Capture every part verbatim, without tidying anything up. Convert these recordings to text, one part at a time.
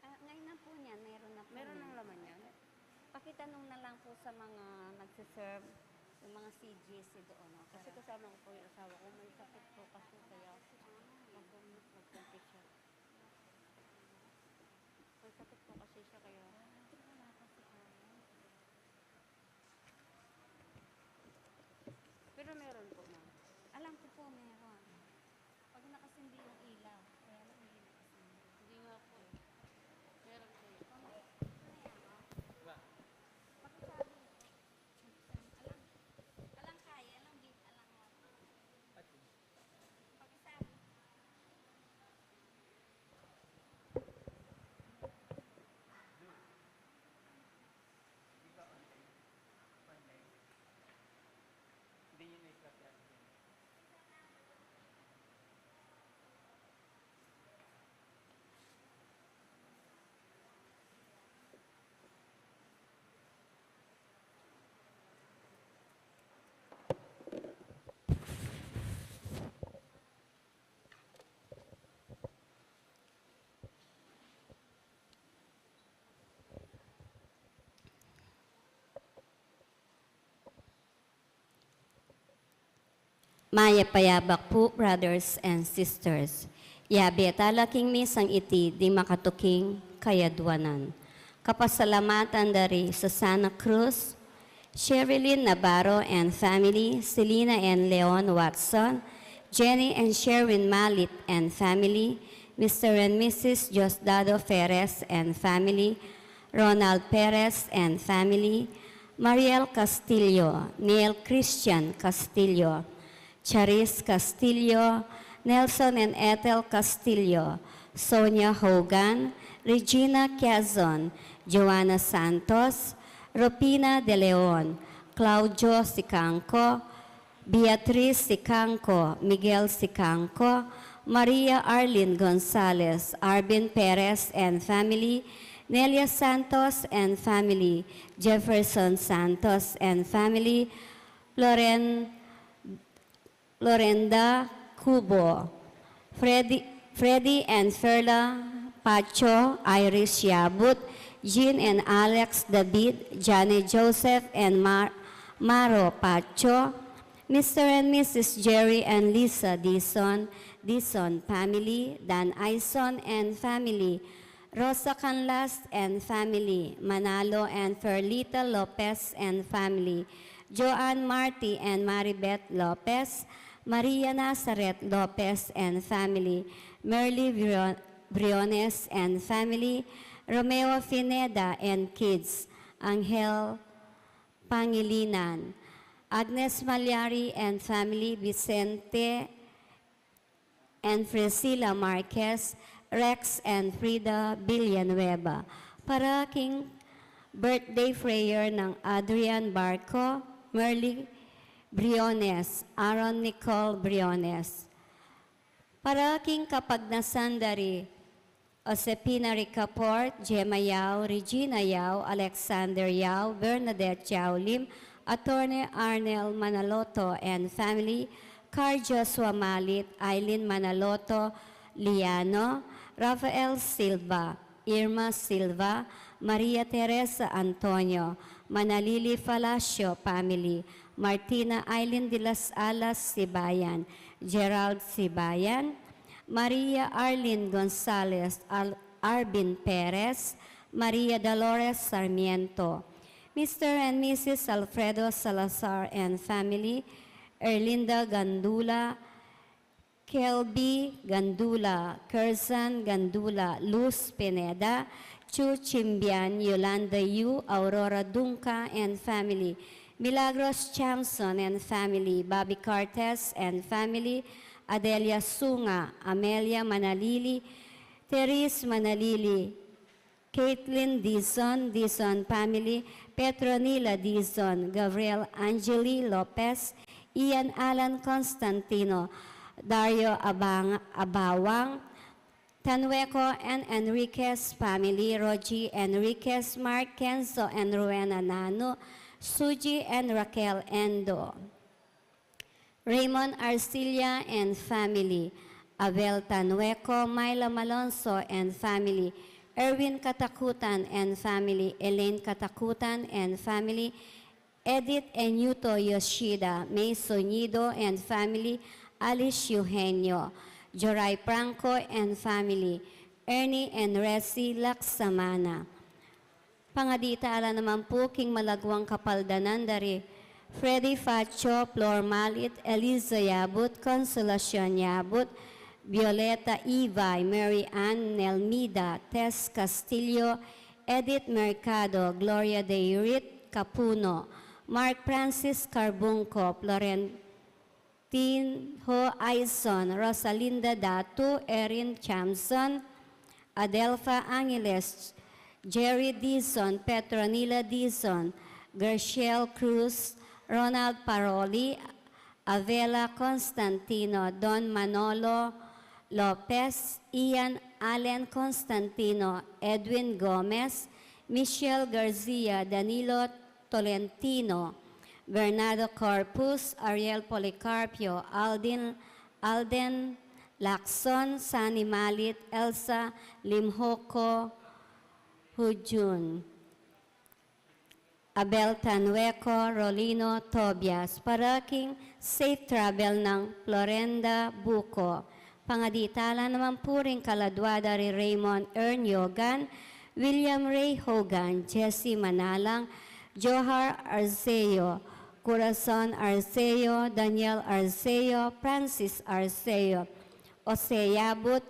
Ah, ngayon na po niyan, meron na po. Meron niyan. Ng laman yan? Pakitanong na lang po sa mga nagsiserve, yung mga C G C doon, no? Kasi kasama ko po yung asawa ko. May sakit po kasi kaya mag-, mag-, mag-, siya. May sakit po kasi siya kaya. Pero meron po, ma'am. Alam ko po, meron. Pag nakasindi yung ilaw, kaya lang hindi nakasindi. Hindi nga po eh. Meron po eh. Pakisabi. Alang, alang kaya, alang bit, alang. Pakisabi. Mayap a yabak pu, brothers and sisters. Yabe tala king misang iti ding makatuking kayadwanan. Kapasalamatan da ri Susana Cruz, Sherilyn Navarro and family, Selina and Leon Watson, Jenny and Sherwin Malit and family, Mister and Missus Diosdado Perez and family, Ronald Perez and family, Mariel Castillo, Neil Christian Castillo, Charis Castillo, Nelson and Ethel Castillo, Sonia Hogan, Regina Quezon, Joanna Santos, Rupina De Leon, Claudio Sicangco, Beatriz Sicangco, Miguel Sicangco, Maria Arlene Gonzalez, Arvin Perez and family, Nelia Santos and family, Jefferson Santos and family, Loren, Lorenda Cubo, Freddy, Freddy and Ferla Pacho, Iris Yabut, Jean and Alex David, Janet Joseph and Mar-, Maro Pacho, Mister and Missus Jerry and Lisa Dizon, Dizon family, Dan Aison and family, Rosa Canlas and family, Manalo and Ferlita Lopez and family, Joanne Marty and Maribeth Lopez, Maria Nazareth Lopez and family, Merly Brio-, Briones and family, Romeo Pineda and kids, Angel Pangilinan, Agnes Malyari and family, Vicente and Priscilla Marquez, Rex and Frida Villanueva. Para king birthday prayer nang Adrian Barco, Merly Briones, Aaron Nicole Briones. Para king kapagnasan da ri Josepina Ricaport, Gemma Yao, Regina Yao, Alexander Yao, Bernadette Yao Lim, Attorney Arnel Manaloto and family, Carl Joshua Malit, Eileen Manaloto Liano, Rafael Silva, Irma Silva, Maria Teresa Antonio, Manalili Palacio family, Martina Eileen de las Alas Sibayan, Gerald Sibayan, Maria Arlene Gonzalez, Al-, Arvin Perez, Maria Dolores Sarmiento, Mister and Missus Alfredo Salazar and family, Erlinda Gandula, Kelby Gandula, Curzan Gandula, Luz Pineda, Chu Chimbian, Yolanda Yu, Aurora Dunca and family, Milagros Chamson and family, Bobby Cortez and family, Adelia Sunga, Amelia Manalili, Therese Manalili, Caitlin Dizon, Dizon family, Petronila Dizon, Gabriel Angeli Lopez, Ian Alan Constantino, Dario Abang-, Abawang, Tanueco and Enriquez family, Rogie Enriquez, Mark Kenzo and Rowena Nanu, Suji and Raquel Endo. Raymond Arcilla and family, Abel Tanueco, Myla Malonzo and family, Erwin Katakutan and family, Elaine Katakutan and family, Edith Enyuto Yoshida, May Sonido and family, Alice Eugenio, Joray Franco and family, Ernie and Resi Laksamana. Pangadi tala naman pu king malaguang kapaldanan da ri Freddy Facho, Flor Malit, Eliza Yabut, Consolacion Yabut, Violeta Ibay, Mary Ann Nelmida, Tess Castillo, Edith Mercado, Gloria Deirit Capuno, Mark Francis Carbunco, Florentino Aison, Rosalinda Datu, Erin Chamson, Adelfa Angeles, Jerry Dizon, Petronila Dizon, Gershel Cruz, Ronald Paroli, Avela Constantino, Don Manolo Lopez, Ian Allen Constantino, Edwin Gomez, Michelle Garcia, Danilo Tolentino, Bernardo Corpus, Ariel Policarpio, Aldin, Alden Lacson, Sani Malit, Elsa Limhoco Hujun, Abel Tanueco, Rolino Tobias, para king safe travel nang Florenda Buco. Pangadi tala naman pu ring kaladua da ri Raymond Ern Yogan, William Ray Hogan, Jesse Manalang, Johar Arceo, Corazon Arceo, Daniel Arceo, Francis Arceo, Jose Yabut,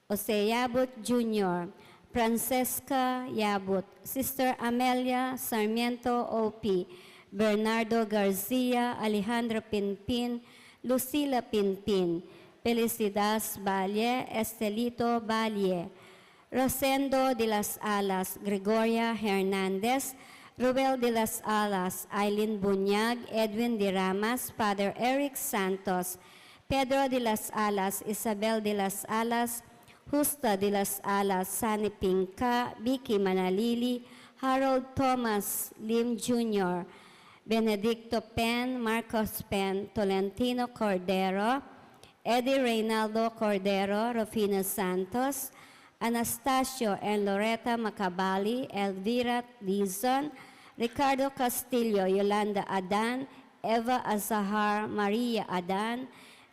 Jose Yabut Junior, Francesca Yabut, Sister Amelia Sarmiento O P, Bernardo Garcia, Alejandro Pinpin, Lucila Pinpin, Felicidas Valle, Estelito Valle, Rosendo de las Alas, Gregoria Hernandez, Ruel de las Alas, Aileen Bunyag, Edwin de Ramas, Father Eric Santos, Pedro de las Alas, Isabel de las Alas, Justa de las Alas, Sani Pinca, Vicky Manalili, Harold Thomas Lim Junior, Benedicto Pen, Marcos Pen, Tolentino Cordero, Eddie Reynaldo Cordero, Rufino Santos, Anastasio and Loretta Macabali, Elvira Dizon, Ricardo Castillo, Yolanda Adan, Eva Azahar, Maria Adan,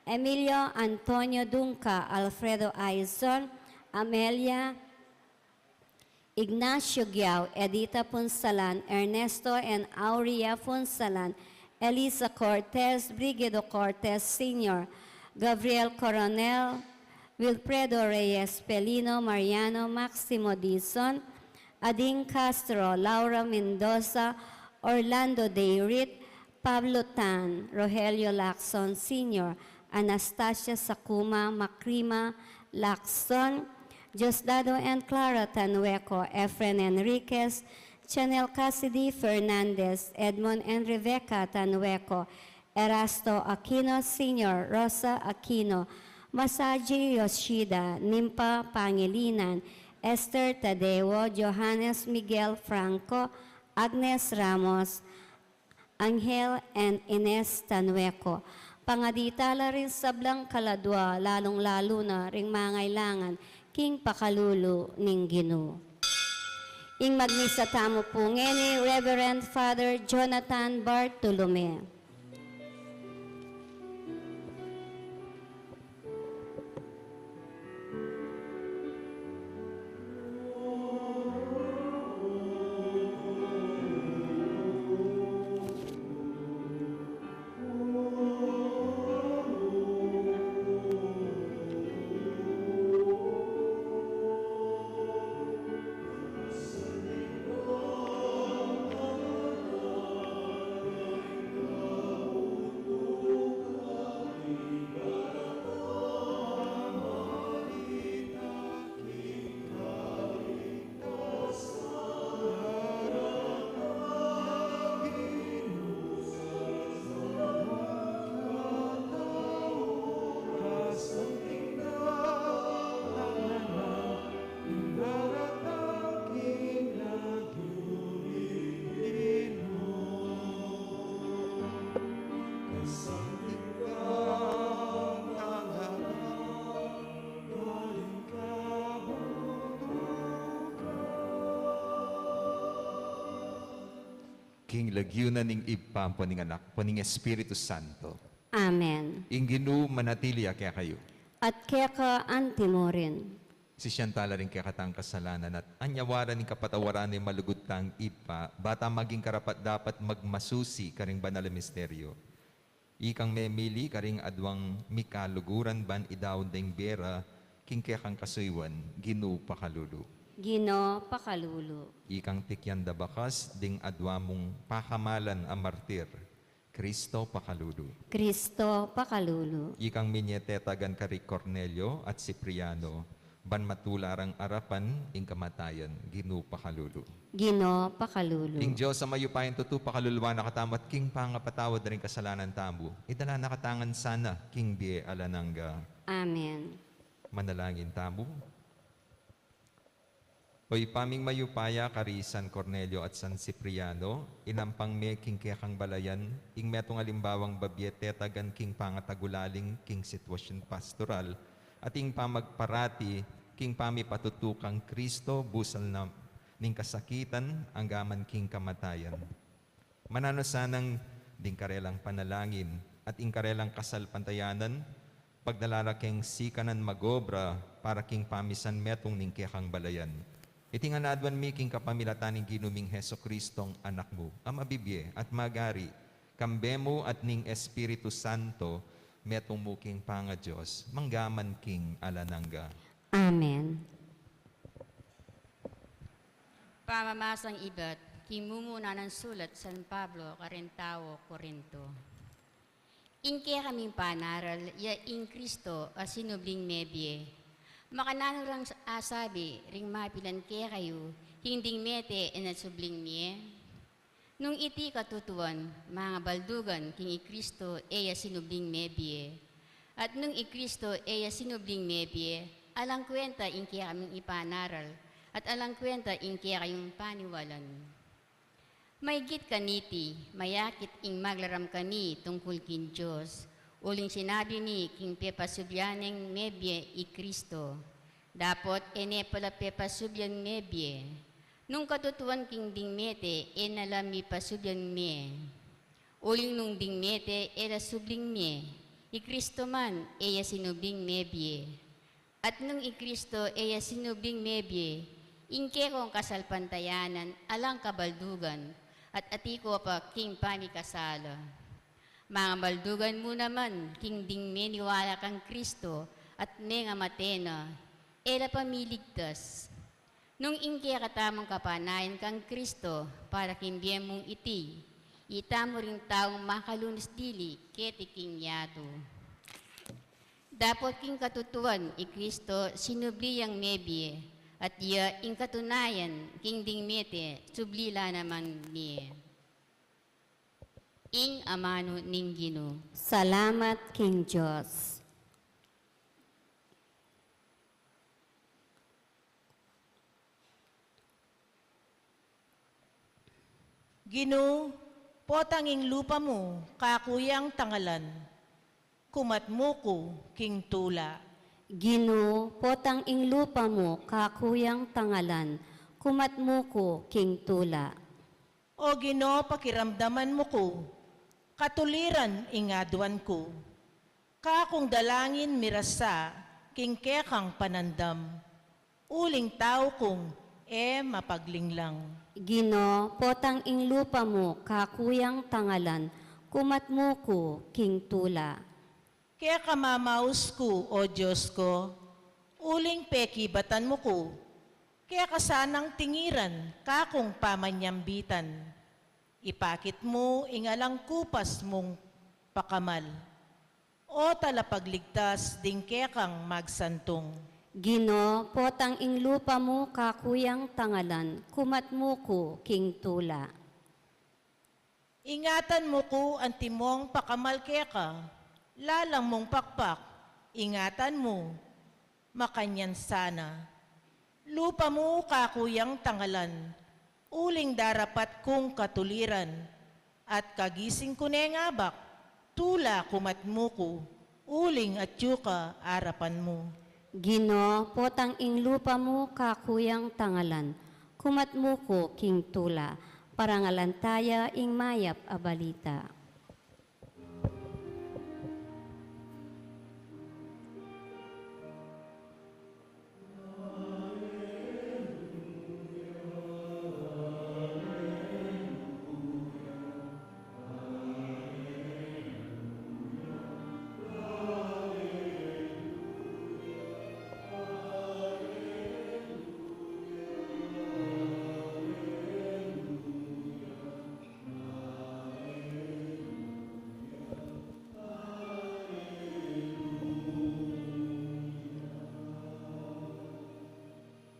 Emilio Antonio Dunca, Alfredo Aizon, Amelia, Ignacio Giao, Edita Punsalan, Ernesto and Aurea Punsalan, Elisa Cortez, Brigido Cortez Senior, Gabriel Coronel, Wilfredo Reyes Pelino, Mariano Maximo Dizon, Ading Castro, Laura Mendoza, Orlando Deirit, Pablo Tan, Rogelio Lacson Senior, Anastasia Sakuma Macrima Lacson, Diosdado and Clara Tanueco, Efren Enriquez, Chanel Cassidy Fernandez, Edmond and Rebecca Tanueco, Erasto Aquino Senior, Rosa Aquino, Masaji Yoshida, Nimpa Pangilinan, Esther Tadeo, Johannes Miguel Franco, Agnes Ramos, Angel and Ines Tanueco. Pangadi tala ring sablang kaladua, lalung-lalu na ring mangailangan king pakalulu ning Ginu. Ing magmisa tamu pu ngeni, Reverend Father Jonathan Bartolome. King lagyu na ning Ibpa, ampo ning Anak, ampo ning Espiritu Santo. Amen. Ing Ginu manatili ya kekayu. At keka antimurin. Sisian tala ring kekatang kasalanan at anyawaran ning kapatawaran ning malugud tang Ibpa, ba ta maging karapat-dapat magmasusi karing banal a misteryo. Ikang memili karing aduang mikaluguran ban idaun deng bie ra king kekang kasuyuan, Ginu pakalulu. Ginu pakalulu. Ikang tikyan da bakas ding adua mung pakamalan a martir, Kristo pakalulu. Kristo pakalulu. Ikang minie tetagan kari Cornelio at Cipriano, ban matula rang arapan ing kamatayan, Ginu pakalulu. Ginu pakalulu. Ing Dios a mayupayang tutu pakaluluan na katamu at king pangapatawad da ring kasalanan tamu, idala na katamu ngan sana king bie alang angga. Amen. Manalangin tamu. O Ibpa ming mayupaya, kari San Cornelio at San Cipriano, inampang me king kekang balayan ing metung alimbawang babie tetagan king pangatagulaling king sitwasyun pastoral, at ing pamagparati king pamipatutu kang Kristo, busal na ning kasakitan, anggaman king kamatayan. Mananu sanang ding karelang panalangin at ing karelang kasalpantayanan, pagdala ra keng sikanan magobra para king pamisan metung ning kekang balayan. Iti ngan aduan mi king kapamilatan ning Ginu ming Jesucristong Anak mu, a mabibie at magari, kambe mu at ning Espiritu Santo, metung mu king pangaDios, manggaman king alang angga. Amen. Pamamasang ibat king mumuna nang sulat San Pablo karing tau Corinto. Ing kekaming panaral ya ing Kristo a sinubling mebie. Makananu rang asabi ring mapilan kekayu, king ding mete e na subling mie? Nung iti katutuan, mangabaldugan king i Kristo e ya sinubling mebie. At nung i Kristo e ya sinubling mebie, alang kuenta ing kekaming ipanaral, at alang kuenta ing kekayung paniwalan. Maygit kaniti, mayakit ing maglaram kami tungkul king Dios, uling sinabi mi king pepasublian neng mebie i Kristo. Dapot e ne pala pepasublian mebie. Nung katutuan king ding mete e na la mipasublian mie. Uling nung ding mete e la subling mie, i Kristo man e ya sinubling mebie. At nung i Kristo e ya sinubling mebie, ing kekong kasalpantayanan alang kabaldugan, at atiu ko pa king pamikasala. Mangabaldugan mu naman king ding meniwala kang Kristo at mengamate na, e la pa miligtas. Nung ing kekatamung kapanayan kang Kristo para king bie mung iti, itamu ring taung makalunis dili keti king yatu. Dapot king katutuan i Kristo sinubli yang mebie, at ya ing katunayan king ding mete subli la naman mie. Ing amanu ning Ginu. Salamat king Dios. Ginu, potang ing lupa mu, kaku yang tangalan, kumat mu ku king tula. Ginu, potang ing lupa mu, kaku yang tangalan, kumat mu ku king tula. O Ginu, pakiramdaman mu ku, katuliran ing aduan ku. Kakung dalangin mirasa king kekang panandam, uling tau kung e mapaglinglang. Ginu, potang ing lupa mu, kaku yang tangalan, kumat mu ku king tula. Keka mamaus ku, O Dios ku, uling pekibatan mu ku, keka sanang tingiran kakung pamanyambitan. Ipakit mu ing alang kupas mung pakamal. O Talapagligtas ding kekang magsantung. Ginu, potang ing lupa mu, kaku yang tangalan, kumat mu ku king tula. Ingatan mu ku antimong pakamal keka, lalam mung pakpak, ingatan mu, makanyan sana. Lupa mu kaku yang tangalan, uling darapat kung katuliran, at kagising ku neng abak, tula kumat mu ku, uling atyu ka arapan mu. Ginu, potang ing lupa mu kaku yang tangalan, kumat mu ku king tula, Parangalan taya ing mayap a balita.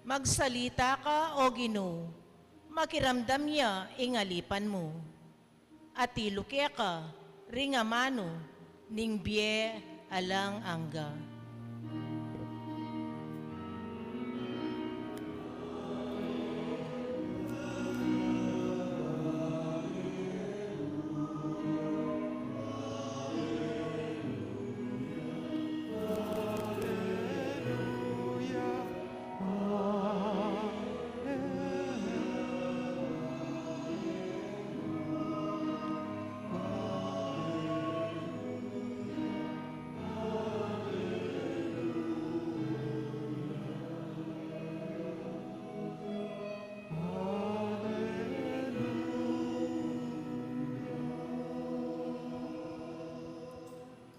Magsalita ka, O Ginu, makiramdam ya ing alipan mu. Atilu keka ring amanu ning bie alang angga.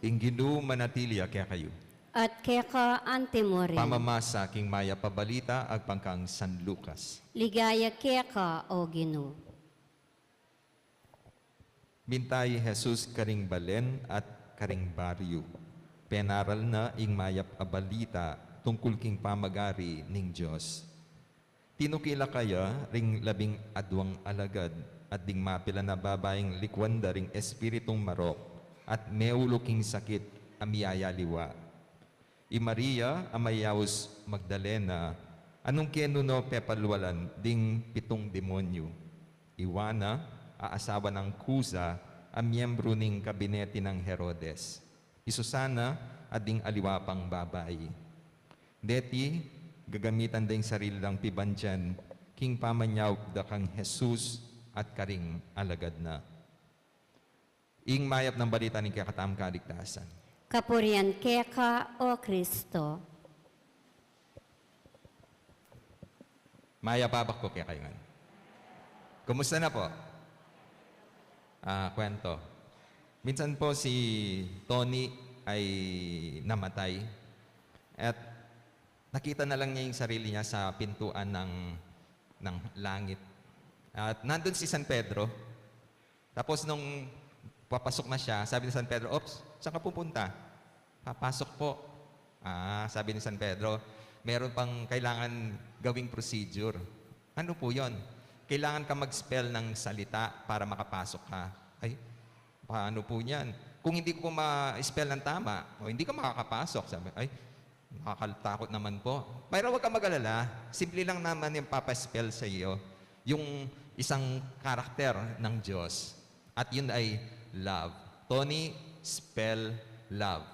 Ing Ginu manatili ya kekayu. At keka antimurin. Pamamasa king mayap a balita agpang kang San Lucas. Ligaya keka, O Ginu. Minta i Jesus karing balen at karing baryu. Penaral na ing mayap a balita tungkul king pamagari ning Dios. Tinukila kaya ring labing adwang alagad at ding mapilan a babaing likwan da ring espiritung marok at meulu king sakit a miyayaliwa. I Maria a mayaus Magdalena, a nung kenu no pepalwalan ding pitung demonyu. I Juana a asawa nang Kuza a miyembru ning kabinete nang Herodes. I Susana at ding aliwa pang babai. Deti gagamitan da ing sarili lang pibandian king pamanyaup da kang Jesus at karing alagad na. Ing mayap nang balita ning kekatamung kaligtasan. Kapurian keka, O Kristo. Mayap a abak ku kekayu ngan. Kumusta na po? Ah, kwento. Minsan po si Tony ay namatay. At nakita na lang niya yung sarili niya sa pintuan ng, ng langit. At nandun si San Pedro. Tapos nung papasok na siya, sabi ni San Pedro, "Ops, saan ka pupunta?" "Papasok po." "Ah," sabi ni San Pedro, "meron pang kailangan gawing procedure." "Ano po yon?" "Kailangan ka mag-spell ng salita para makapasok ka." "Ay, paano po niyan? Kung hindi ko po ma-spell ng tama, o hindi ka makakapasok." Sabi, "Ay, nakakatakot naman po." "Pero huwag ka mag-alala. Simple lang naman yung papaspell sa iyo. Yung isang karakter ng Diyos. At yun ay love. Tony, spell love.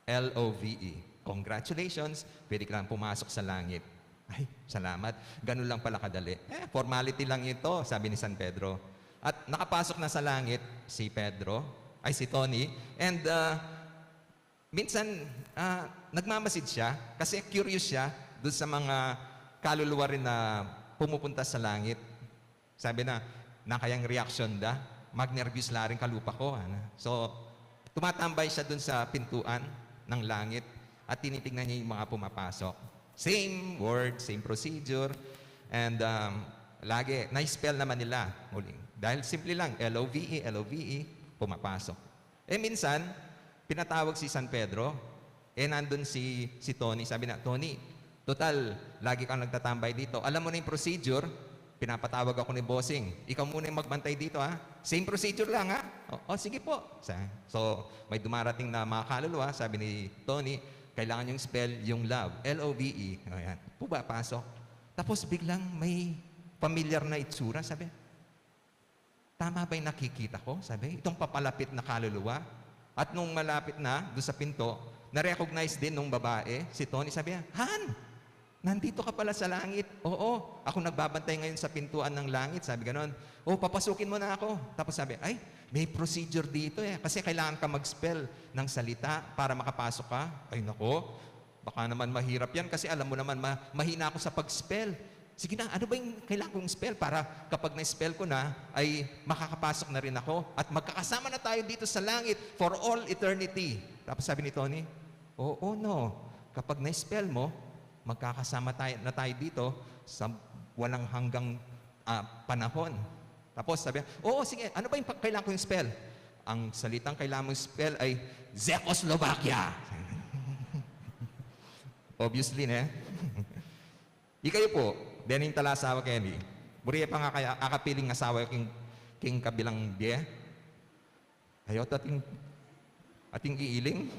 L O V E. Congratulations. Pwede ka lang pumasok sa langit." "Ay, salamat. Ganun lang pala kadali." "Eh, formality lang ito," sabi ni San Pedro. At nakapasok na sa langit si Pedro, ay, si Tony. And, ah, minsan, ah, nagmamasid siya kasi curious siya dun sa mga kaluluwa rin na pumupunta sa langit. Sabi na, na kayang reaksyon da, "Magnerbiyos la rin kalupa ko," ana. So, tumatambay siya dun sa pintuan ng langit at tinitignan niya yung mga pumapasok. Same word, same procedure, and, um, lagi, na-spell naman nila. Muling, dahil simple lang, L O V E, L O V E, pumapasok. Eh, minsan, pinatawag si San Pedro. Eh, nandun si, si Tony. Sabi na, "Tony, total, lagi kang nagtatambay dito. Alam mo na yung procedure. Pinapatawag ako ni Bossing. Ikaw muna yung magbantay dito, ha? Same procedure lang, ha?" "O, o, sige po." Sa-, so, may dumarating na mga kaluluwa, sabi ni Tony, "Kailangan yung spell, yung love. L O V E." O, yan. Pumapasok. Tapos biglang may familiar na itsura. Sabi, "Tama ba yung nakikita ko?" Sabi, "Itong papalapit na kaluluwa?" At nung malapit na, doon sa pinto, na-recognize din nung babae, si Tony. Sabi niya, "Han! "Nandito ka pala sa langit." "Oo, ako nagbabantay ngayon sa pintuan ng langit," sabi ganon. "O, papasukin mo na ako." Tapos sabi, "Ay, may procedure dito eh. Kasi kailangan ka mag-spell ng salita para makapasok ka." "Ay nako, baka naman mahirap yan kasi alam mo naman ma- mahina ako sa pag-spell." "Sige na, ano ba yung kailangan kong spell para kapag na-spell ko na ay makakapasok na rin ako at magkakasama na tayo dito sa langit for all eternity?" Tapos sabi ni Tony, "Oo, no. Kapag na-spell mo, magkakasama tayo, na tayo dito sa walang hanggang ah, panahon." Tapos sabi niya, "Oo, sige, ano ba yung pa- kailangan kong spell?" "Ang salitang kailangan mong spell ay Czechoslovakia." Obviously, ne? Ikayu pu, dening talasawa keni. Buri ye pa nga kaya akapiling asawa king, king kabilang bie. Ayaw ta ating, ating iiling.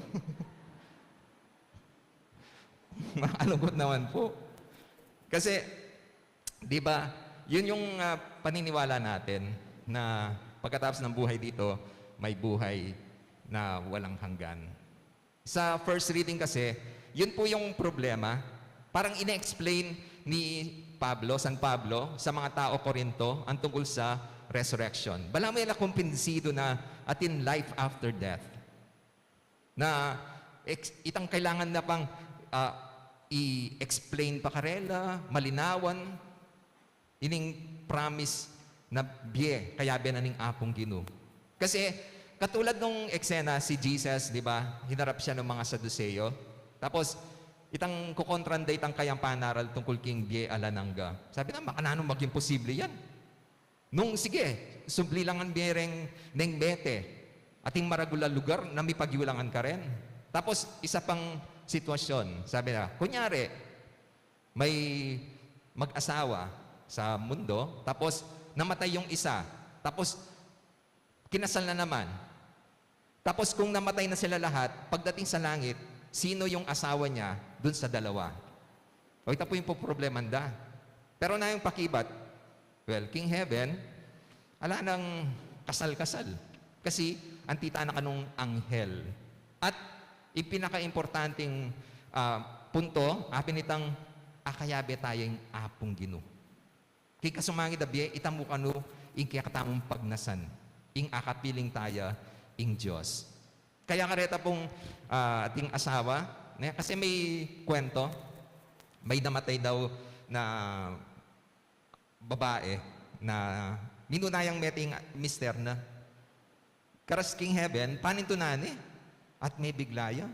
Makalungkot naman po. Kasi, di ba, yun yung ah, paniniwala natin na pagkatapos ng buhay dito, may buhay na walang hanggan. Sa first reading kasi, yun po yung problema. Parang ine-explain ni Pablo, San Pablo, sa mga tao Corinto ang tungkol sa resurrection. Balamu e la kumbinsidu na atin life after death. Na ex- itang kailangan na pang ah, i-explain pa karela, malinawan, ining promise na bie, kayabe na ning Apung Ginu. Kasi, katulad nung eksena si Jesus, di ba, hinarap siya ng mga Saduseo. Tapos, itang kukontran da itang kayang panaral tungkol king bie alang angga. Sabi na, "Makananu maging posible yan? Nung, sige, subli la ngan bie reng neng mete, ating maragul a lugar na mipagyulangan ka rin." Tapos, isa pang sitwasyon, sabi na, kunyari, may mag-asawa sa mundo, tapos namatay yung isa, tapos kinasal na naman. Tapos kung namatay na sila lahat, pagdating sa langit, sino yung asawa niya dun sa dalawa? O, ita po yung poproblemahan da. Pero na yung pakibat, well, king heaven, ala nang kasal-kasal. Kasi antita na kanung anghel. At ipinakaimportanteng ah, punto, apin itang akayabe taya ing Apung Ginu. King kasumangid a bie, ita mu kanu ing kekatamung pagnasan, ing akapiling taya ing Dios. Kaya kareta pung ah, ating asawa, ne? Kasi may kwento, may namatay daw na babae na minuna yang mete ing mister na. Karas king heaven, panintunan e. At mebigla ya.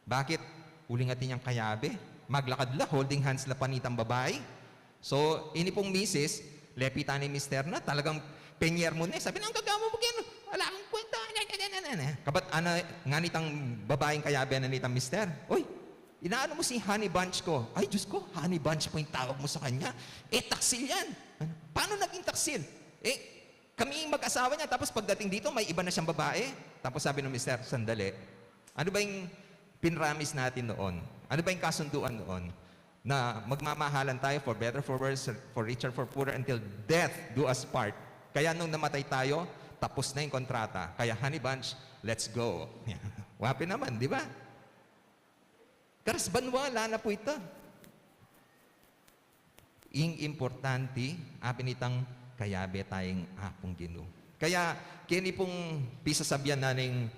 Bakit? Uling atin yang kayabe. Maglakad la, holding hands la pa nitang babai. So, ini pung misis, lepitan ne ing mister na, talagang penyermo ne. Sabi na, "Ang gagawa mu, bugyan, ala kang kwenta." Kabat ana nga nitang babaing kayabe na nitang mister, "Uy, inaano mu si Honey Bunch ko?" "Ay, Diyos ko, Honey Bunch pa ing tawag mu sa kanya? E, taksil yan." "Paano naging taksil?" "E, kami mag-asawa niya, tapos pagdating dito, may iba na siyang babae." Tapos sabi ng mister, "Sandali. Ano ba yung pinramis natin noon? Ano ba yung kasunduan noon? Na magmamahalan tayo for better, for worse, for richer, for poorer, until death do us part. Kaya nung namatay tayo, tapos na yung kontrata. Kaya, Honey Bunch, let's go." Wa pin naman, di ba? Karas banua, ala na pu ita. Ing importante, apin itang kayabe taya ing Apung Ginu. Kaya, keni pung pisasabian na ning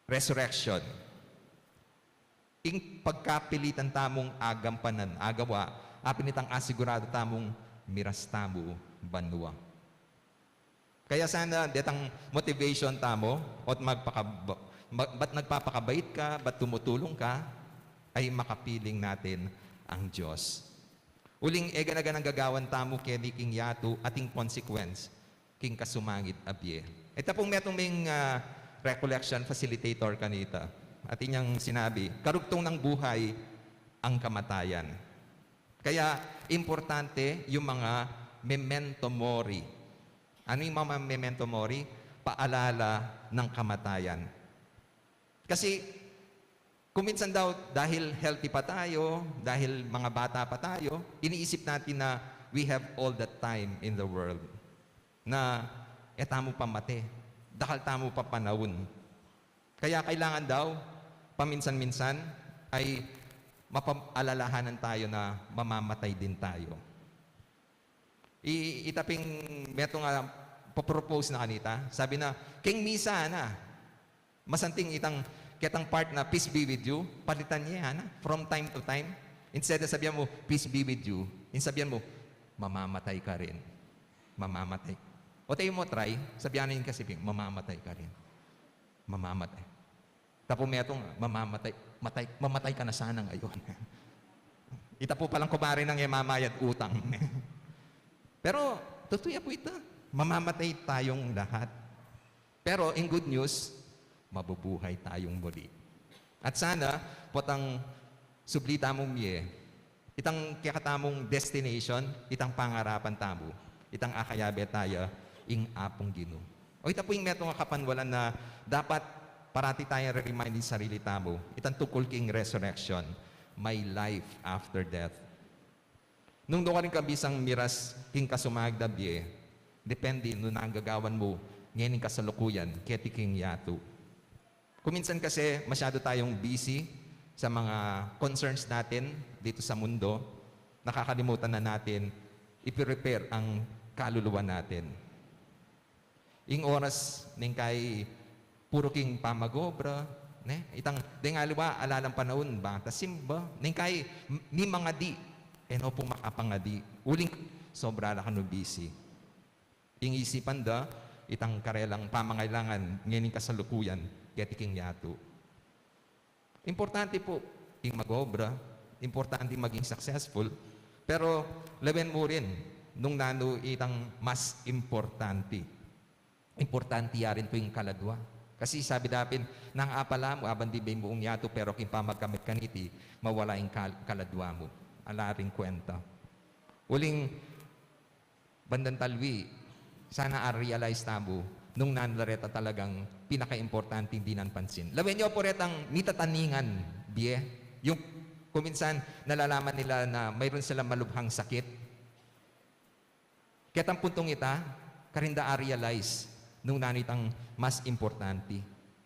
resurrection, ing pagkapilitan tamung agampanan, agawa, apin itang asigurado tamung miras tamu banua. Kaya sana detang motivation tamu, at magpakab-, ma-, ba't nagpapakabait ka, ba't tumutulong ka, ay makapiling natin ang Diyos. Uling e gana-ganang gagawan tamu keni king yatu at ing consequence king kasumangid a bie. Ita pung metung ming ah, recollection facilitator kanita. At inyang sinabi, karugtung ng buhay ang kamatayan. Kaya importante yung mga memento mori. Ano yung mga memento mori? Paalala ng kamatayan. Kasi kung minsan daw, dahil healthy pa tayo, dahil mga bata pa tayo, iniisip natin na we have all the time in the world. Na e tamu pa mate, dakal tamu pa panaun. Kaya kailangan daw, paminsan-minsan, ay mapaalalahanan tayo na mamamatay din tayo. I, ita ping metung a papropose na kanita. Sabi na, "King misa na, masanting itang, ketang part na 'Peace be with you,' palitan ye, ana, from time to time. Instead na sabihan mu, 'Peace be with you,' ing sabihan mu, 'Mamamatay ka rin. Mamamatay.'" O, tayo mu try, sabihan na ing kasiping, "Mamamatay ka rin. Mamamatay." Tapu metung, "Mamamatay, matay, mamatay ka na sana ngayon." Ita pu palang kumari nang e mamayad utang. Pero, totoo ya pu ita. Mamamatay tayong lahat. Pero, in good news, mabubuhay tayong muli. At sana, potang subli tamung mie, itang kekatamung destination, itang pangarapan tamu, itang akayabe taya, ing Apung Ginu. O, ita pu ing metung a kapanwalan na dapat parati tayang re-remind ing sarili tamu, itang tungkul king resurrection, may life after death. Nung nukarin ka bisang miras king kasumagda bie, depende nung nanggagawan mu ngening kasalukuyan keti king yatu. Kuminsan kasi masyado tayong busy sa mga concerns natin dito sa mundo, nakakalimutan na natin i-prepare ang kaluluwa natin. Ing oras neng kai puru king pamag-obra, ne? Itang deng aliwa, alalang panaun, bang ta simba, neng kai m-, mimangadi, e no pu makapangadi. Uling sobra la kanu busy. Ing isipan da, itang karelang pamangailangan, ngening kasalukuyan, keti king yatu. Importante pu ing mag-obra, importante maging successful, pero lawen mu rin nung nanu itang mas importante. Importante ya rin pu ing kaladwa. Kasi sabi da pin, nang apala mu, aban dibe mu ing yatu, pero king pamagkamit kaniti, mawala ing kal-, kaladwa mu. Ala ring kwenta. Uling, bandang talwi, sana a-realize tamu nung nanu la reta talagang pinakaimportanteng dinan pansin. Lawen yu pu retang mitataningan bie. Yung kuminsan nalalaman nila na mayroon silang malubhang sakit. Ketang puntung ita, karin da a-realize nung nanu itang mas importante.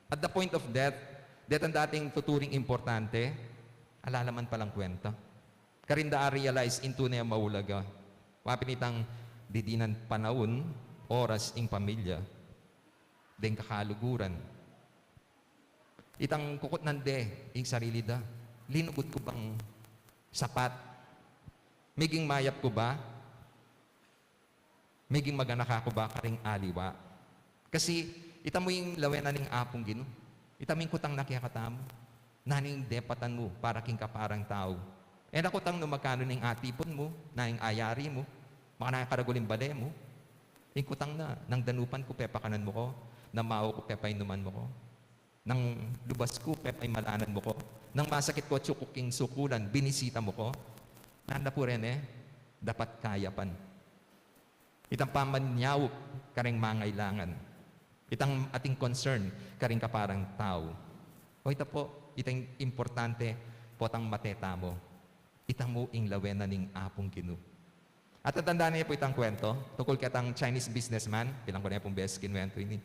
At the point of death, detang dating tuturing importante, ala la man palang kwenta. Karin da a-realize ing tune a maulaga. Wa pin itang didinan panaun, oras ing pamilya, deng kakaluguran. Itang kukutnan de ing sarili da. Linugud ku bang sapat? Meging mayap ku ba? Meging maganaka ku ba karing aliwa? Kasi ita mu ing lawenan ning Apung Ginu. Ita mu ing kutang na kekatamu. Nanu ing depatan mu para king kaparang tau? E na kutang nung magkanu ing atipun mu, nanu ing ayari mu, makananu ing karagul ning bale mu. Ing kutang na, nang danupan ku, pepakanan mu ko, nang mau ku, pepainuman mu ko. Nang lubas ku, pepaimalanan mu ko. Nang masakit ku, atyu ku king sukulan, binisita mu ko. Nanu la pu reni, dapat kayapan. Itang pamanyaup kareng mangailangan. Itang ating concern kareng kaparang tau. O ita pu, itang importante, potang mate tamu. Ita mu ing lawenan ning Apung Ginu. At tatandaan niyo pu itang kwento, tungkul ketang Chinese businessman, bilang ku na pung beses kinuwento ini,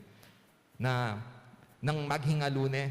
na nang maghingalu ne,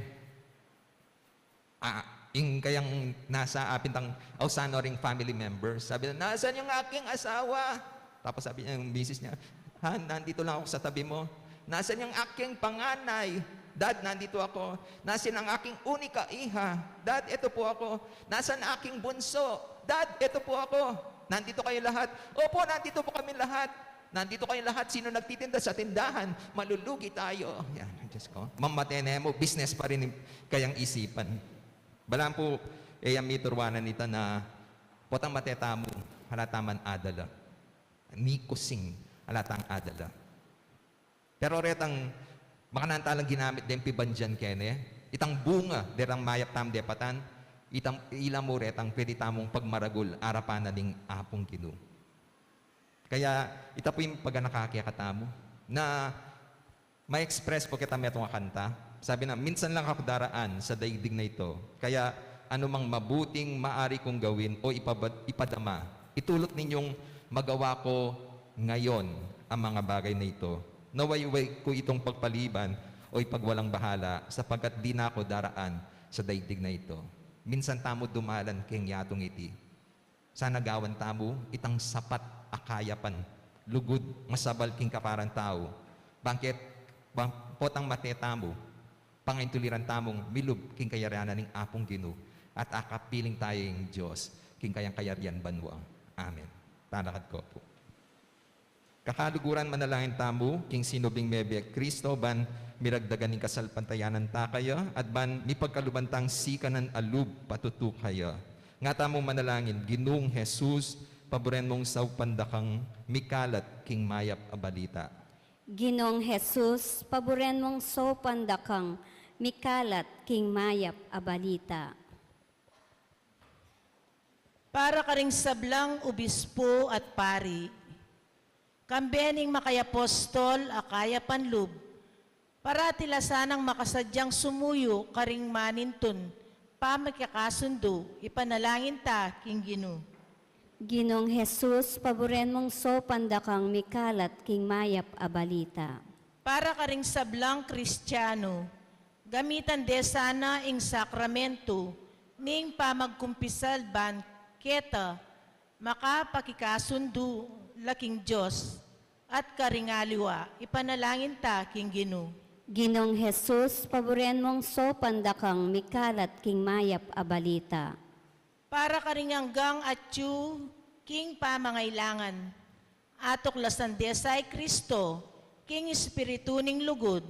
ah, ing kayang nasa apin tang ausan o ring family member, sabi na, "Nasaan yung aking asawa?" Tapos sabi niya, yung misis niya, "Han, nandito lang ako sa tabi mo." "Nasaan yung aking panganay?" "Dad, nandito ako." "Nasaan ang aking unika iha?" "Dad, eto po ako." "Nasaan aking bunso?" "Dad, eto po ako." "Nandito kayo lahat?" "Opo, nandito po kami lahat." "Nandito kayo lahat. Sino nagtitinda sa tindahan? Malulugi tayo." Yan, Diyos ko. Mamate ne mu, business pa rin ing kayang isipan. Balang pu, e yang mituruanan ita na potang mate tamu, ala taman adala. Ni kusing, ala tang adala. Pero retang, makananu talang ginamit deng pibandian kene, itang bunga, detang mayap tamung depatan, itang, ila mu retang pwede tamung pagmaragul, arapan na ning Apung Ginu. Kaya, ita pu ing paganaka kekatamu, na ma-express pu keta metung a kanta. Sabi na, "Minsan lang ako daraan sa daigdig na ito. Kaya, anumang mabuting maari kong gawin o ipabad-, ipadama, itulot ninyong magawa ko ngayon ang mga bagay na ito. Naway-way ko itong pagpaliban o ipagwalang bahala sapagkat di na ako daraan sa daigdig na ito." Minsan tamu dumalan keng yatung iti. Sana gawan tamu itang sapat a kayapan, lugud, masabal king kaparang tau. Bangket, bang, potang mate tamu, pangaintuliran tamung milub king kayarian ning Apung Ginu, at akapiling tamu ing Dios king kayang kayarian banua. Amen. Talakad ko pu. Kakaluguran, manalangin tamu king sinubling mebie Kristo ban miragdagan ning kasalpantayanan ta kaya at ban mipagkaluban tang sikanan a lub patutu kaya. Nga tamu manalangin, Ginung Jesus, paburen mung saupan dakang mikalat king mayap a balita. Ginung Jesus, paburen mung saupan dakang mikalat king mayap a balita. Para karing sablang obispo at pari, kambe ning makayapostol a kayapan lub, parati la sanang makasadyang sumuyu karing manintun pamikakasundu, ipanalangin ta king Ginu. Ginung Jesus, paburen mung saupan dakang mikalat king mayap a balita. Para karing sablang Kristiano, gamitan de sana ing sakramentu ning pamagkumpisal ban keta makapakikasundu la king Dios at karing aliwa, ipanalangin ta king Ginu. Ginung Jesus, paburen mung saupan dakang mikalat king mayap a balita. Para karing anggang atyu king pamangailangan, atuklasan de sa i Kristo king espiritu ning lugud,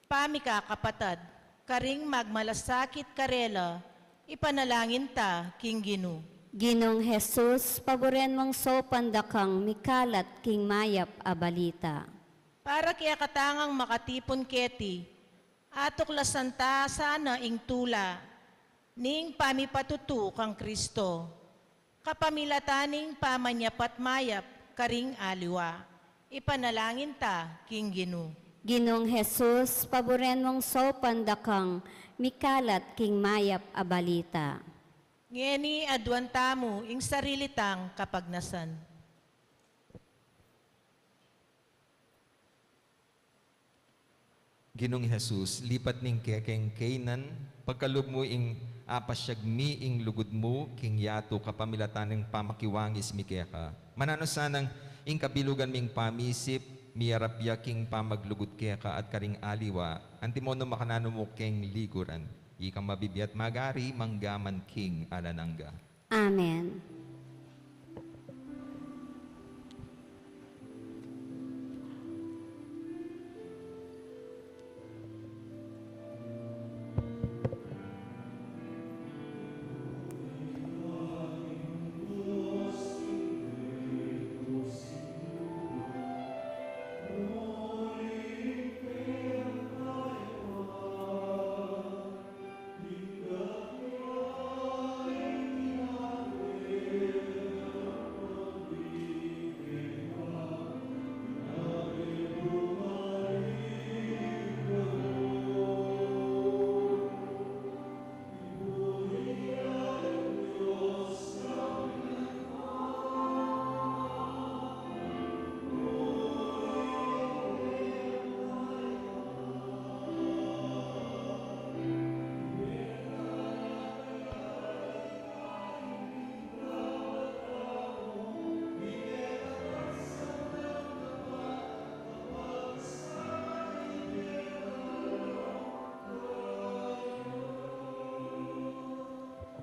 pamikakapatad karing magmalasakit karela, ipanalangin ta king Ginu. Ginung Jesus, paburen mung saupan dakang mikalat king mayap a balita. Para kekatang makatipun keti, atuklasan ta sana ing tula ning pamipatutu kang Kristo kapamilatan ning pamanyapat mayap karing aliwa, ipanalangin ta king Ginu. Ginung Jesus, paburen mung saupan dakang mikalat king mayap a balita. Ngeni aduan tamu ing sarili tang kapagnasan. Ginung Jesus, lipat ning kekeng kainan, pagkalub mu ing apasyag mi ing lugud mu king yatu kapamilatan ning pamakiwangis mi keka. Mananu sanang ing kabilugan ming pamisip, miyarap ya king pamaglugud keka at karing aliwa, antimo nung makananu mu keng liguran. Ikang mabibie at magari, mangga man king alang angga. Amen.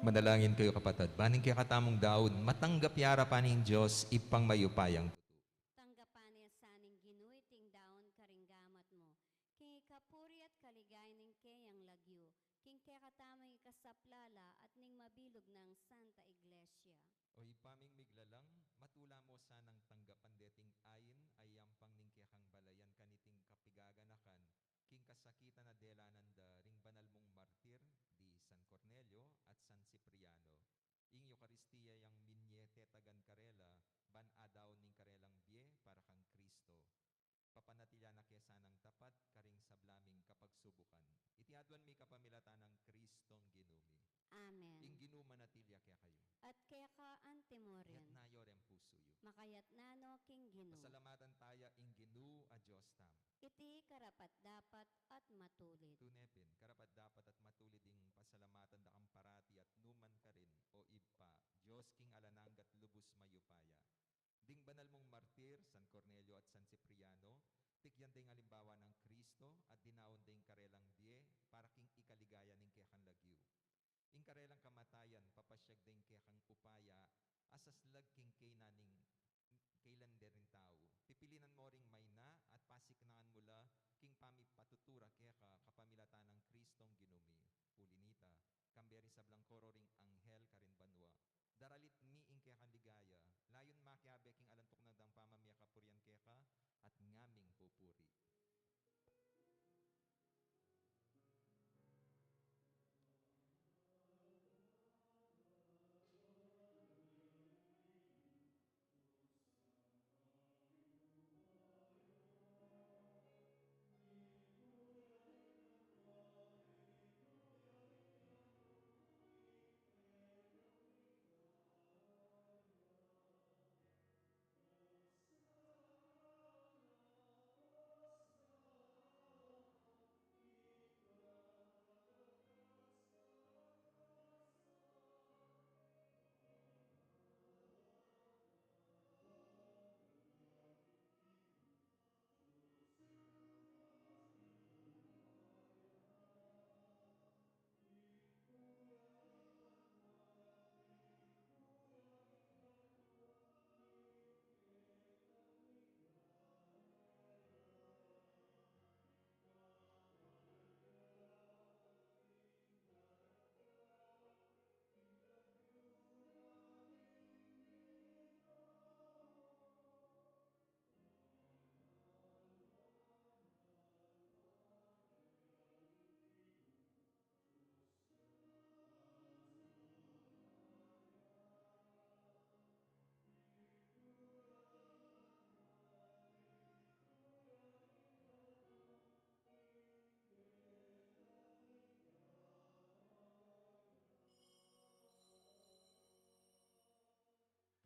Manalangin kayu, kapatad, ban ing kekatamung daun matanggap ya arapan ning Dios, Ibpang mayupayang tutu. Tanggapan ne sa ning Ginu iting daun karing gamat mu, king ikapuri at kaligayan ning keyang lagyu, king kekatamung ikasaplala at ning mabilug nang Santa Iglesia. O Ibpa ming miglalang, matula mu sanang tanggapan deting ain a yampang ning kekang balayan kaniting kapigaganakan, king kasakitan a delanan da ring banal mung martir di San Cornelio at San Cipriano. Ing Eukaristia yang minye tetagan karela, ban adaun ning karelang bie para kang Kristo. Papanatilian na ke sanang tapat karing sabla ming kapagsubukan. Iti aduan mi kapamilatan nang Kristong Ginu mi. Amen. Ing Ginu manatili ya kekayu. At keka antimurin. Iyatas yu reng pusu yu. Makayatas no king Ginu. Pasalamatan taya ing Ginu a Dios tamu. Iti karapat-dapat at matulid. Tune pin, karapat-dapat at matulid ing pasalamatan da kang parati at nukarin man, o Ibpa, Dios king alang angga at lubus mayupaya. Ding banal mung martir, San Cornelio at San Cipriano, tikyan deng alimbawa nang Kristo at dinaun deng karelang bie para king ikaligaya ning kekang lagyu. Ing karelang kamatayan, papasiag deng kekang upaya, asaslag king kaynan ning kailan de ring tau. Pipilinan mo ring maina at pasiknangan mu la king pamipatutura keka kapamilatan nang Kristong Ginu mi. Uli nita, kambe ring sablang koro ring anghel karin banua, daralit mi ing kekang ligaya, layun makiabe king alang tuknang dang pamamie kapurian keka at ngaming pupuri.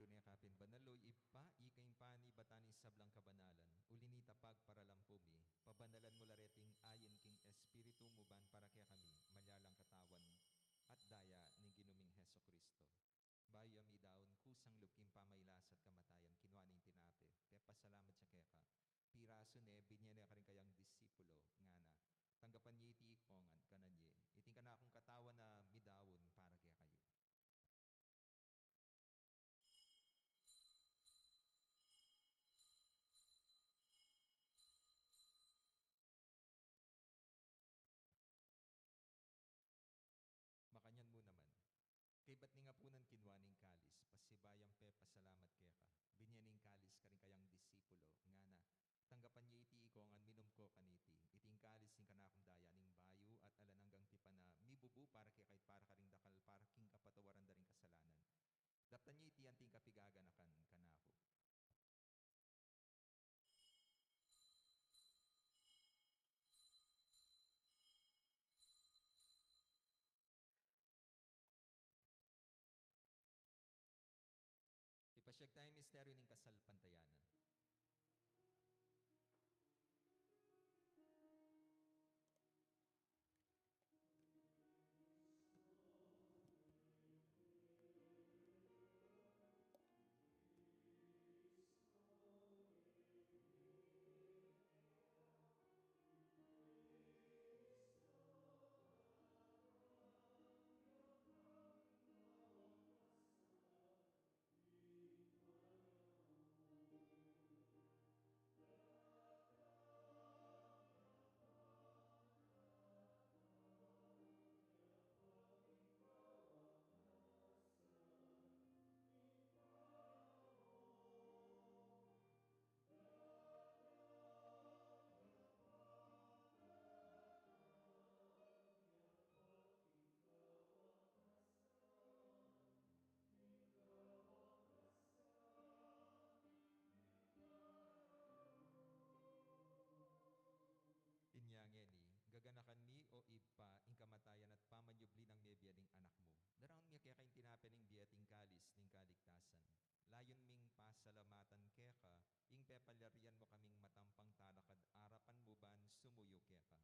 Tune ka pin banal, o Ibpa, ika ing panibatan ning sablang kabanalan. Uli nita pagparalan pu mi, pabanalan mu la reting ain king Espiritu mu ban para kekami malyalang katawan at daya ning Ginu ming Hesukristo. Bayu ya midaun kusang lub king pamailas at kamatayan, kinua ne ing tinape, pepasalamat ya keka, pirasu ne, binie ne karing kayang disipulo, ngana: Tanggapan ye iti ikong at kanan ye, iti ing kanakung katawan a midaun para kekayu. Makanyan mu naman, kaybat ning apunan, kinua ne ing kalis, pasibayu yang pepasalamat keka, binie ne ing kalis karing kayang disipulo, ngana: Tanggapan ye iti ikong at minum ko kaniti, iti ing kalis ning kanakung daya ning bayu at alang anggang tipan a mibubu para kekayu at para karing dakal para king kapatawaran da ring kasalanan. Daptan ye iti anting kapigaganakan kanaku. Ipasiag taya ing misteryu ning kasalpantayanan. Inya ngeni, gaganakan mi, o Ibpa, ing kamatayan at pamanyubli nang mebie ning Anak mu. Daraun mi keka ing tinape ning bie at ing kalis ning kaligtasan. Layun ming pasalamatan keka ing pepalyarian mu kaming matampang talakad arapan mu ban sumuyu keka.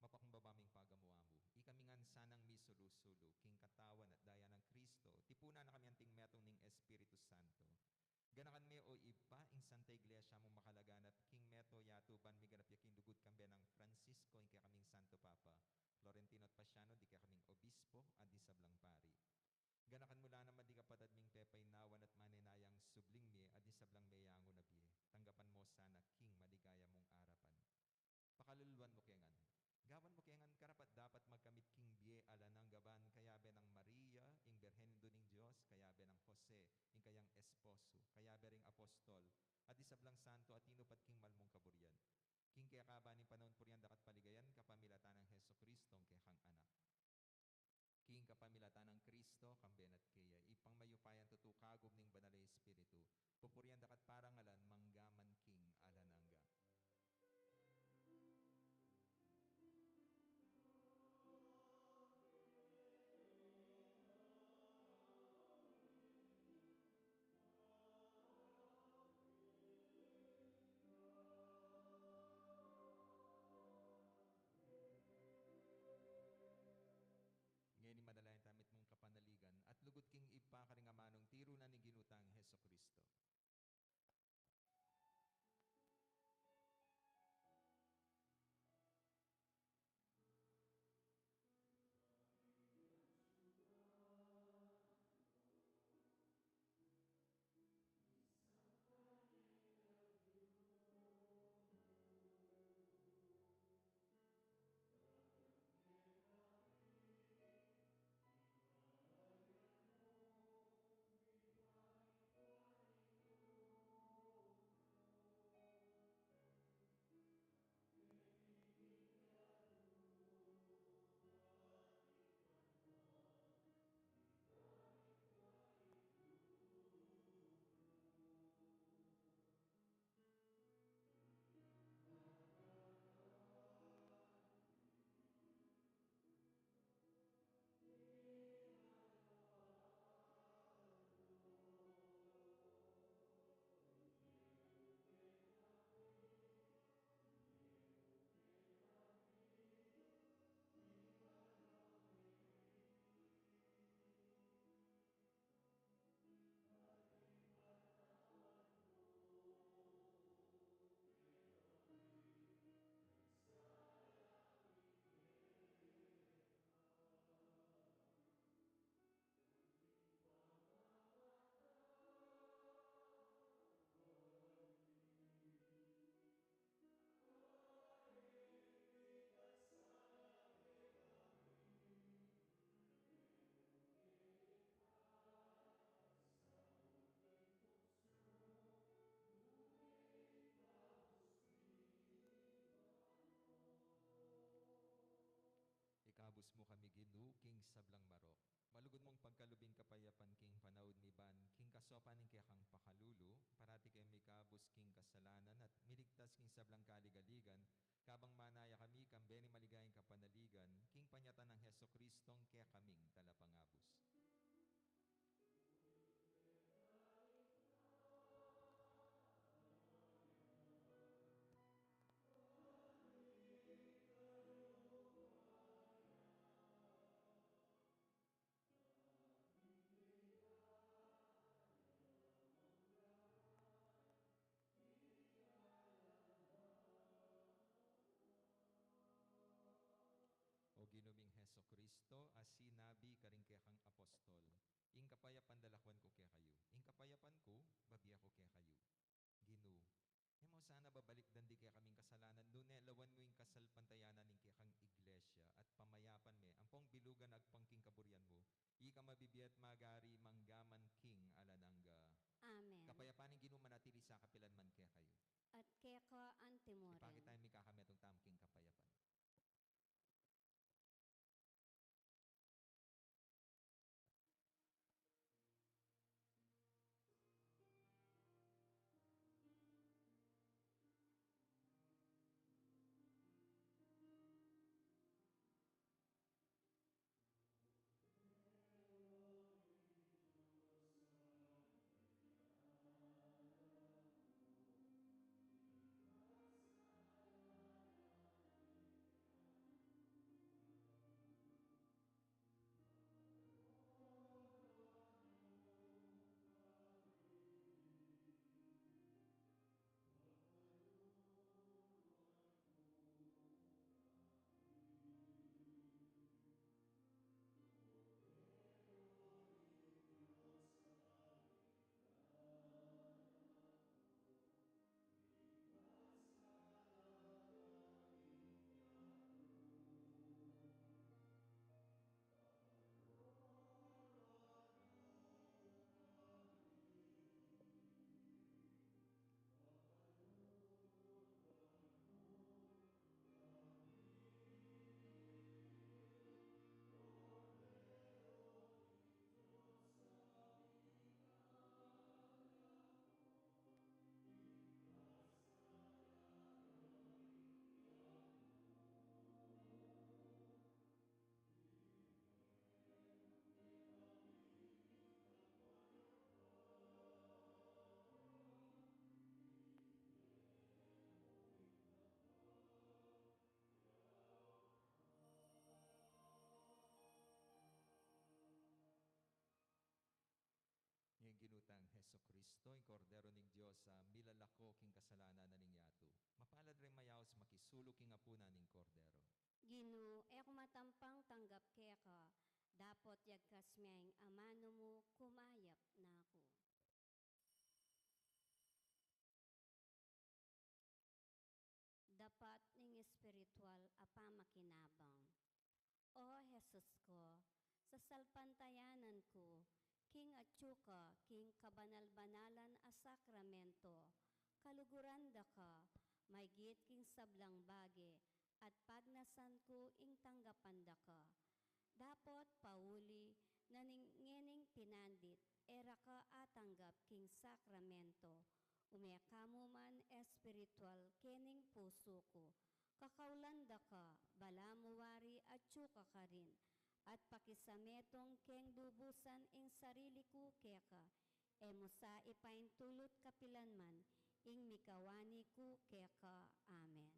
Mapakumbaba ming pagamu-amu. Ikami ngan sanang misulu-sulu king katawan at daya nang Kristo, tipunan na kami anting metung ning Espiritu Santo. Ganakan me, o Ibpa, ing Santa Iglesia mung makalaganap king meto yatuban, miganap ya king lugud kambe nang Francisco, ing kekaming Santo Papa, Florentino at Pasiano, ding kekaming obispo, at ding sablang pari. Ganakan mu la naman ding kapatad ming pepaynawan at manenayang subling mie at ding sablang meyangu na bie. Tanggapan mu sana king maligaya mung arapan. Pakaluluan mu ke ngan. Gawan mu ke ngan karapat-dapat magkamit king bie alang angga ban kayabe nang Maria, ing Birhen Indu ning Dios, kayabe nang Jose, ing kayang esposo, kayabe ring apostol, at ding sablang santo a tinupat king mal mung kaburian. King keka ban ing panaun purian da ka at paligayan kapamilatan nang Jesucristo, ing kekang Anak. King kapamilatan nang Kristo, kambe na at keya, Ibpang mayupayang tutu, kagum ning Banal a Espiritu, pupurian da ka at parangalan mangga man king alang angga. Ngeni manalangin tamu mitmung kapanaligan at lugud king Ibpa karing amanung tiru na ning Ginu tang Jesucristo. Ikabus mu kami, Ginu, king sablang marok. Malugud mung pagkalub ing kapayapan king panaun mi ban king kasopan ning kekang pakalulu, parati keng mikabus king kasalanan at miligtas king sablang kaligaligan, kabang manaya kami kambe ning maligayang kapanaligan, king panyatang nang Jesucristong kekaming Talapangabus. O Ginu ming Jesucristo, a sinabi karing kekang apostol, "Ing kapayapan lalakwan ku kekayu, ing kapayapan ku babie ku kekayu." Ginu, e mu sana babalikdan ding kekaming kasalanan, nune lawan mu ing kasalpantayanan ning kekang Iglesia at pamayapan me ampong bilugan agpang king kaburian mu, ika mabibie at magari mangga man king alang angga. Amen. Kapayapan ning Ginu manatili sa kapilan man kekayu. At keka antimurin. Ipakit tamu ing mikakametung tamu king kapayapan. Ito ing Kordero ning Dios a milalako king kasalanan na ning yatu. Mapalad ring mayaus makisalu king apunan ning Kordero. Ginu, e ku matampang tanggap keka, dapot yagkas me ing amanu mu, kumayap na ku. Dapat ning espiritual a pamakinabang. O Jesus ko, sasalpantayanan ku king atyu ka king kabanal-banalan a sakramento, kaluguran da ka maygit king sablang bage, at pagnasan ku ing tanggapan da ka. Dapot pauli na ning ngening pinandit, e ra ka atanggap king sakramento, ume ka mu man espiritual kening pusu ku, kakaulan da ka, balamu wari atyu ka karin, at pakisametung keng lubusan ing sarili ku keka, e mu sa ipaintulut kapilan man ing mikawani ku keka. Amen.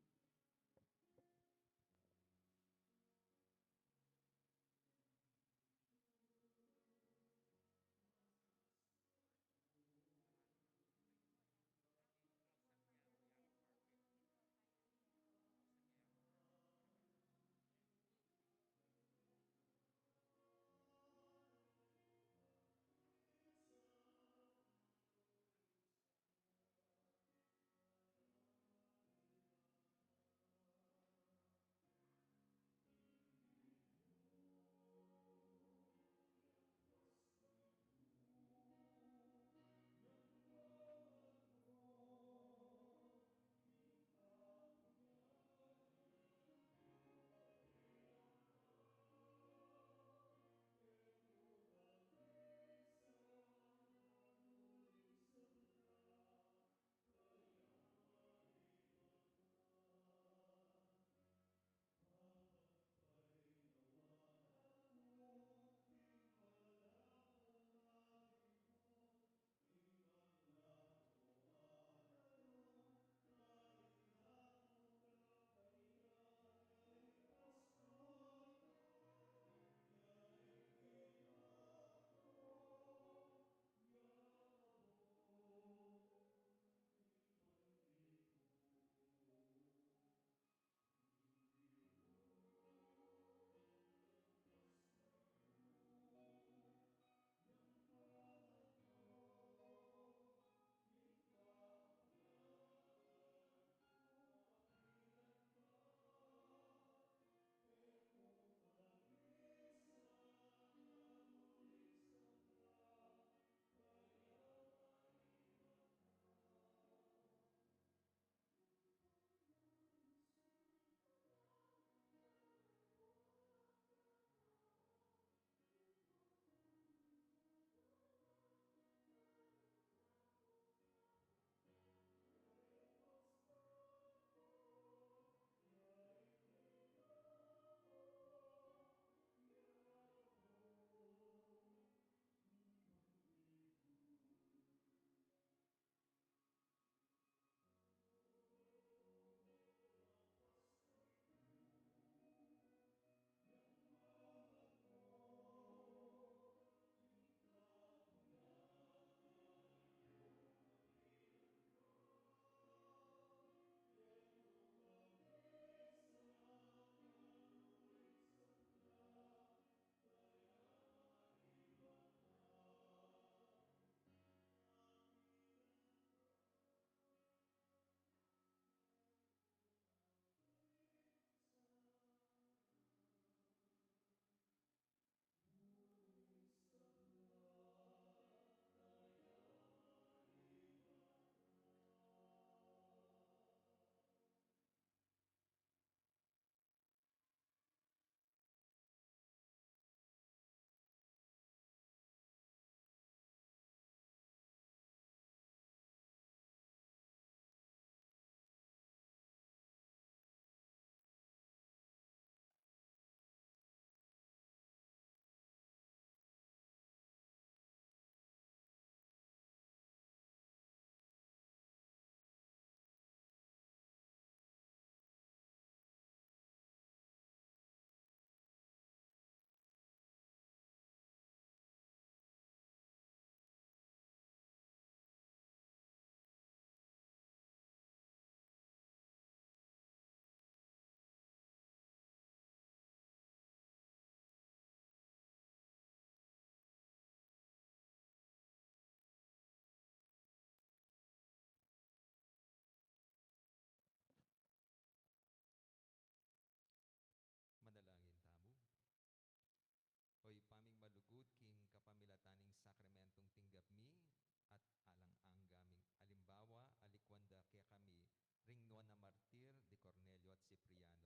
martir di Cornelio at Cipriano.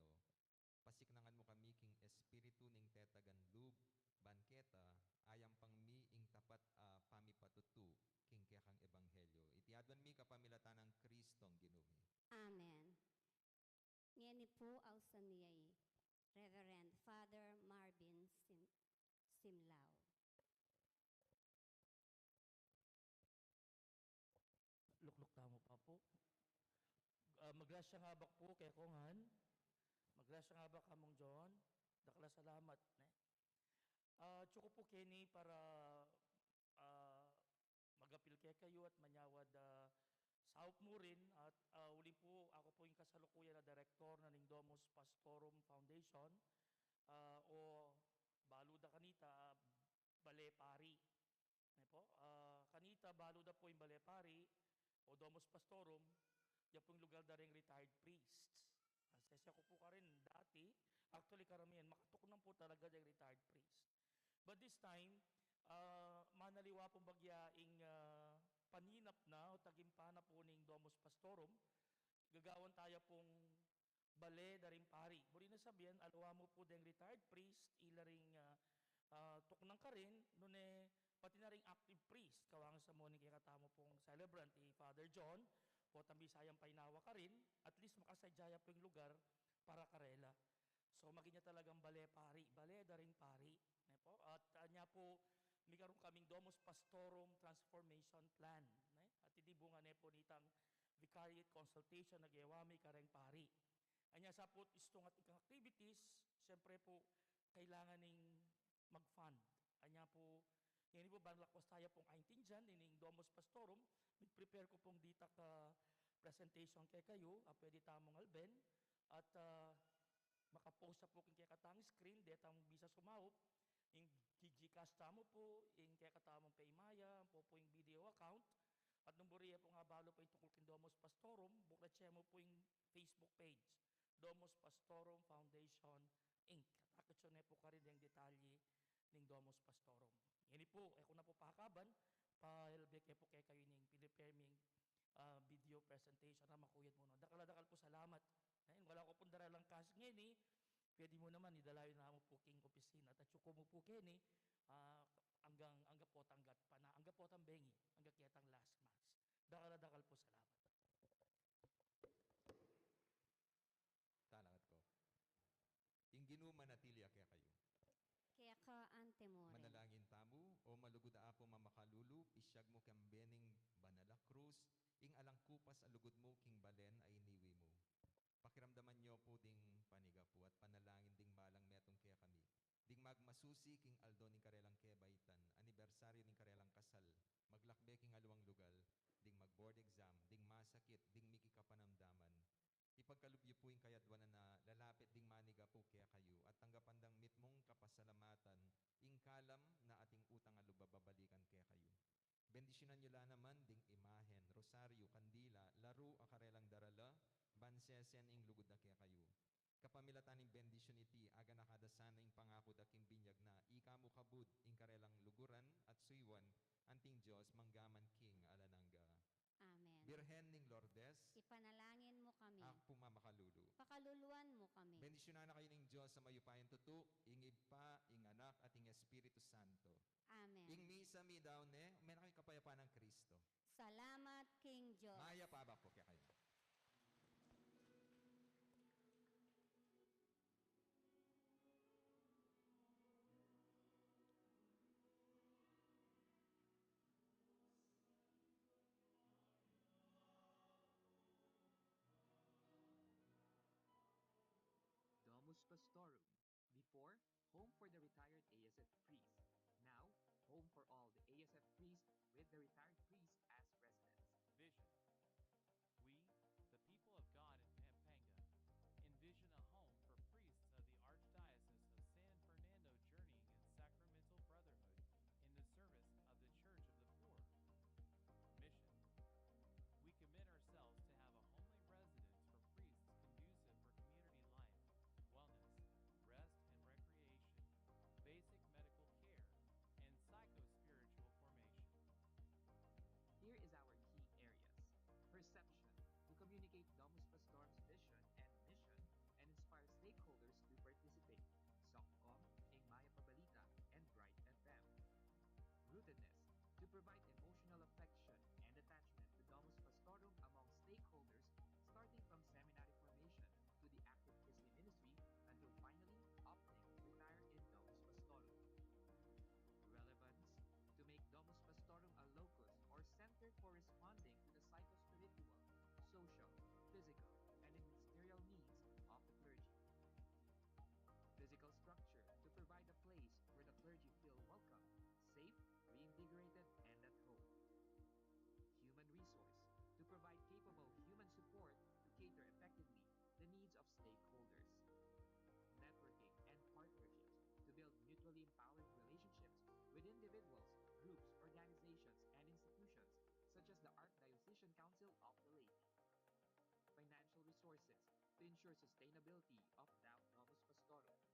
Pasiknangan mu kami king espiritu ning tetagan lub, ban keta, ayampang mi ing tapat a pamipatutu king kekang ebanghelyo. Iti aduan mi kapamilatan nang Kristong Ginu mi. Amen. Ngeni pu ausan ya i Reverend Father Marvin Sim-, Simlao. Lukluk tamu pa pu. Ah, magrasya ngabak pu keko ngan. Magrasya ngabak Among John. Dakal a salamat, ne. Ah, atsu ku pu keni para, ah, magapil kekayu at manyawad, ah, saup mu rin at, ah, uli pu, aku pu ing kasalukuyan a direktor na ning Domus Pastorum Foundation, ah, o balu da kanita, ah, Bale Pari. Ne po? Ah, kanita balu da pu ing Bale Pari o Domus Pastorum, ya pu ing lugar da ring retired priests. Sesya ku pu karin dati, actually karamihan, makatuknang pu talaga deng retired priest. But this time, ah, manaliwa pung bagya ing, ah, paninap na o tagimpa na pu ning Domus Pastorum, gagawan taya pung bale da ring pari. Buri na sabian, aliwa mu pu deng retired priest, ila ring, ah, ah, tuknang karin, nune pati na ring active priest, kawang sa mu ning kekatamu pung celebrant, i Father John, potang Bisayang Painawa karin, at least makasadya ya pu ing lugar para karela. So, maging ya talagang bale pari, bale da ring pari. Ne po? At, ah, nya pu, migkaroon kaming Domus Pastorum Transformation Plan. Ne? At iti bunga ne pu nitang vicariate consultation a gewa mi kareng pari. Anya sa pu, istung ating activities, siyempre pu, kailangan ning mag-fund. Anya pu, ngeni pu, ban lakwas taya pung aintindian ining Domus Pastorum, mig-prepare ku pung ditak a presentation kekayu, a pwede tamung alben, at, ah, makapost ya pu king kekatang screen, detang bisa sumaup, ing G-, GCash tamu pu, ing kekatamung PayMaya, ampo pu ing BDO account, at nung buri ye pung abalu pa ing tungkul king Domus Pastorum, buklat ye mu pu ing Facebook page, Domus Pastorum Foundation, Inc. At akit yu ne pu karin deng detalye ning Domus Pastorum. Ngeni pu, e ku na pu pakaban, pailbe ke pu kekayu ining pinipreming, ah, video presentation a makuyad mu no. Dakal a dakal pu salamat. Eh, wala ku pung daralang cash ngeni, pwede mu naman idala yu namu pu king opisina. At atsu ku mu pu keni, ah, anggang, angga potang gatpa na, angga potang bengi, angga ketang last mass. Dakal a dakal pu salamat. Talakat ko. Ing Ginu manatili ya kekayu. Keka anti mu rin. Manalangin tamu. O malugud a Apung mamakalulu, isyag mu keng bening banal a krus ing alang kupas a lugud mu king balen a iniwi mu. Pakiramdaman yu pu ding panigapu at panalangin ding malang metung kekami, ding magmasusi king aldo ning karelang kebaitan, anibersaryu ning karelang kasal, maglakbe king aliwang lugal, ding mag-board exam, ding masakit, ding miki kapanamdaman. Ipagkalub yu pu ing kayadwanan a lalapit ding manigapu kekayu at tanggapan dang mitmung kapasalamatan ing kalam na ating utang a lub a babalikan kekayu. Bendisyunan yu la naman ding imahen, rosaryu, kandila, laru a karelang darala, ban sesen ing lugud na kekayu. Kapamilatan ning bendisyun iti, aganaka da sana ing pangaku da king binyag na, ika mu kabud ing karelang luguran at suyuan, anting Dios mangga man king alang angga. Amen. Birhen ning Lourdes, ipanalangin mu kami. Apung mamakalulu, pakaluluan mu kami. Bendisyunan na kayu ning Dios a mayupayang tutu, ing Ibpa, ing Anak, at ing Espiritu Santo. Amen. Ing misa meyari ne, ume na kayu king kapayapan nang Kristo. Salamat king Dios. Mayap a abak pu kekayu. Domus Pastorum, before, home for the retired A S F priests. Now, home for all the A S F priests with the retired priests as residents. Vision. We, the people of God in Pampanga, envision a home for priests of the Archdiocese of San Fernando journeying in sacramental brotherhood in the service of the Church of the Poor. Mission. We commit ourselves to have a homely residence for priests conducive for community life, wellness, rest, and recreation, basic medical care, and psycho-spiritual formation. provide emotional affection and attachment to Domus Pastorum among stakeholders, starting from seminary formation to the active Christian ministry until finally opting to retire in Domus Pastorum. Relevance: to make Domus Pastorum a locus or center for responding to the psychospiritual, social, physical, and ministerial needs of the clergy. Physical structure: to provide a place where the clergy feel welcome, safe, reinvigorated, and at home. Human resource: to provide capable human support to cater effectively the needs of stakeholders. Networking and partnerships: to build mutually empowering relationships with individuals, groups, organizations, and institutions such as the Archdiocesan Council of the Lake. Financial resources: to ensure sustainability of Dom- Domus Pastorum.